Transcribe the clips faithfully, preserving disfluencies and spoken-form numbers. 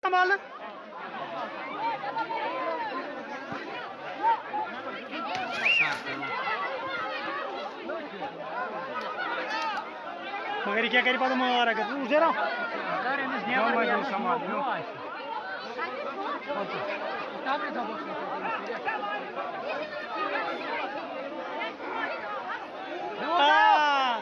سنبھالنا۔ مگر یہِ کیٛاہ کَرِ پَتہٕ مار اگر ژٕ وٕچھ زیرا۔ آ۔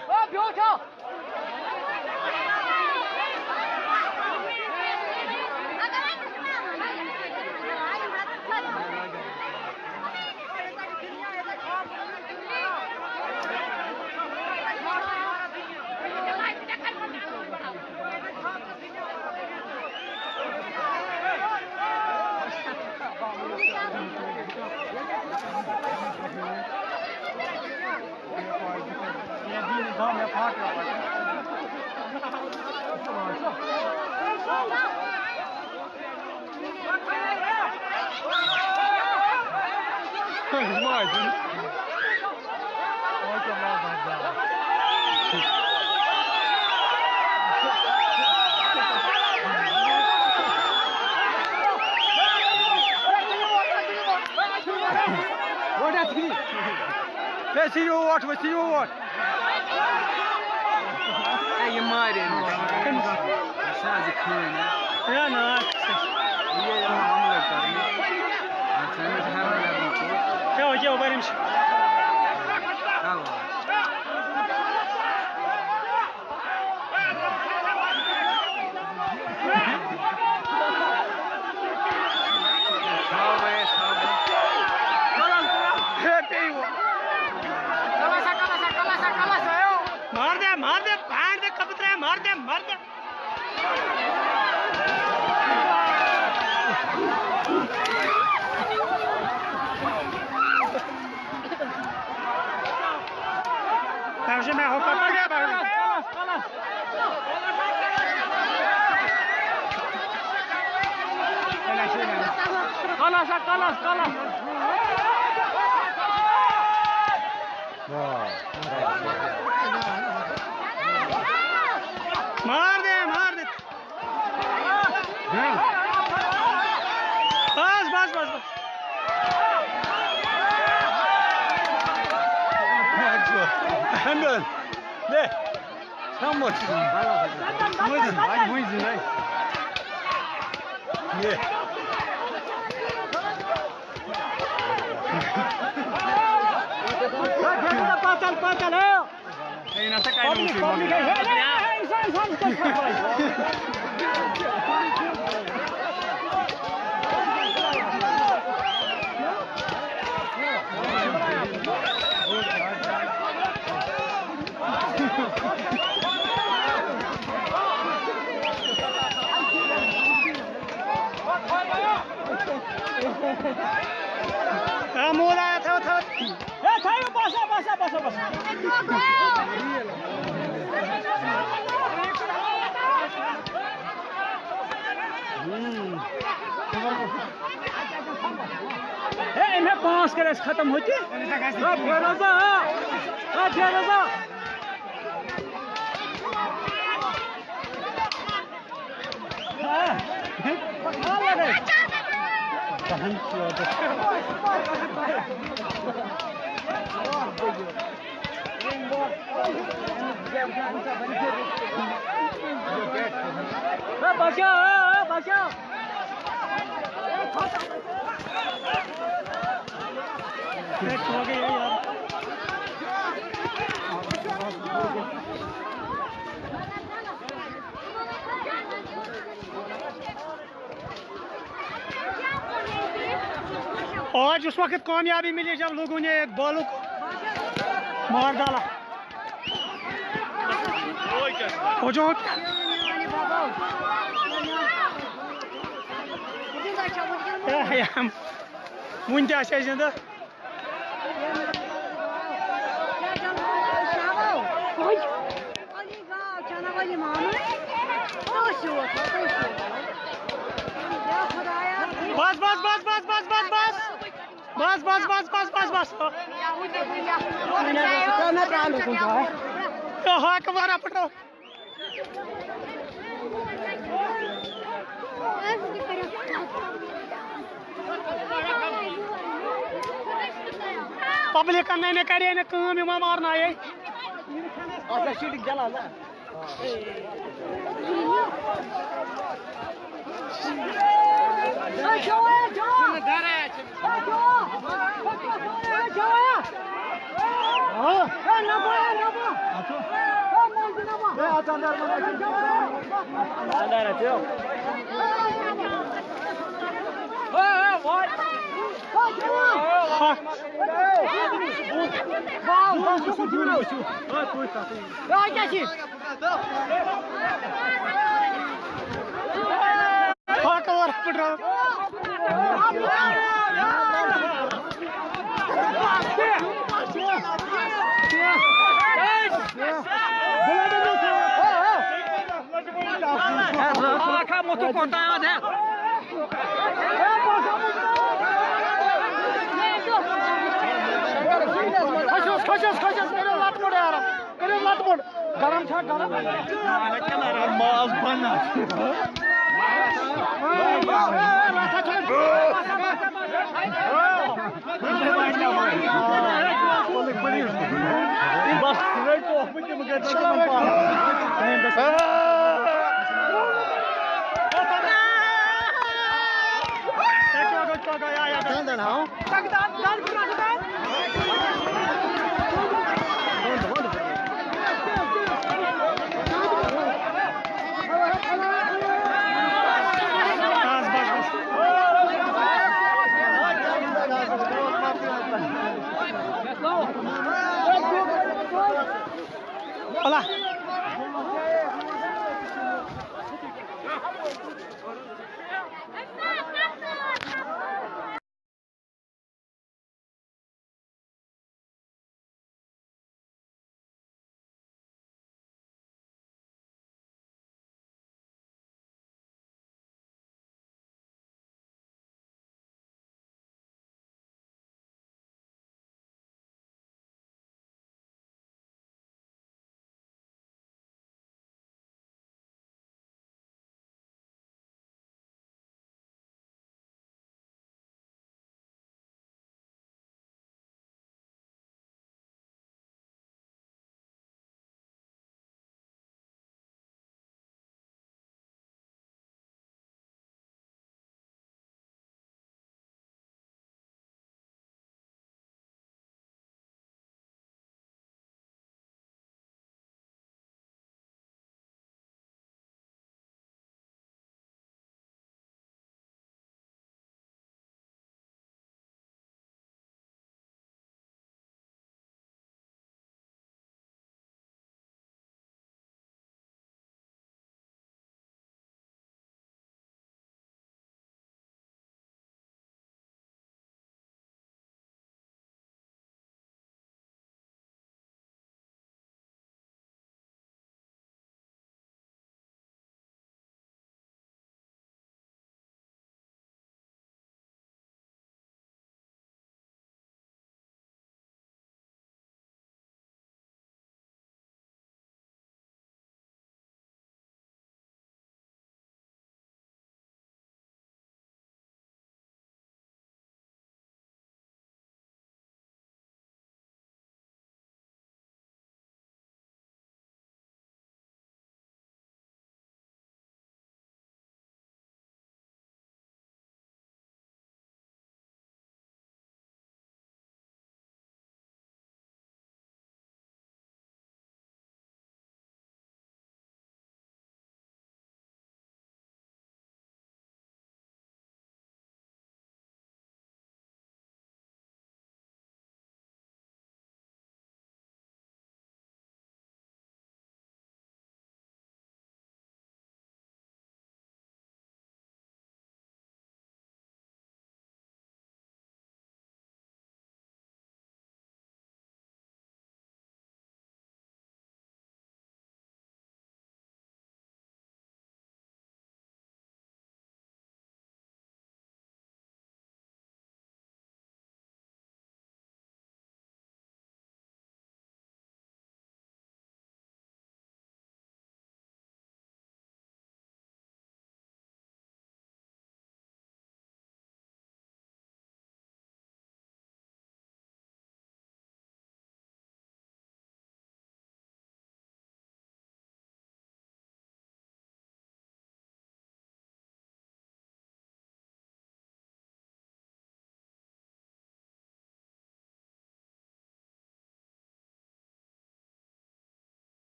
What else? Hey, see you what, see you what? Hey, you might in. That's not the kind. Yeah, no. Yeah, yeah, I'm gonna tell you. I'm trying to have a little. Yo, yo, wait a minute. Hello. مار دے، مار دے، پھاڑ دے، کبوتر ہے، مار دے، مار دے۔ Bence ben hopa. Kalas, kalas, kalas. Mardem, mardem. Bas, bas, bas, bas. Hemen. Ne? Sen bak. Hadi, hadi, hadi. Ne? Patal, patal, eh. Hey, nasa kayo. Public, public, hey, hey, hey, hey, insan, insan, insan, insan. مولا تھاو، تھاو۔ A, تھٲیِو، بس، بس، بس، بس۔ A, أمۍ ہا پانٛژھ کٔرۍ اَسہِ ختم ہوٚتہِ۔ آ، فیروزا، آ۔ آ، فیروزا۔ بچا، بچا۔ آج اس وقت کامیابی ملی جب لوگوں نے ایک بالو کو مار ڈالا۔ ہو جو وُنہِ تہِ آسہِ اَسہِ زِندٕ۔ بس، بس، بس، بس، بس، بس، بس۔ بس، بس، بس، بس، بس۔ ہاکہٕ وارا پھٕٹرو۔ پبلکن نے کرے نہٕ کٲم، یِمو مارنایے۔ کھسیوس، کھسیوس، کھسیوس، کٔرِو لَتہٕ موٚنٛڈ یارٕ، کٔرِو لَتہٕ موٚنٛڈ۔ گرم چھا، گرم؟ ماز بننا۔ بس،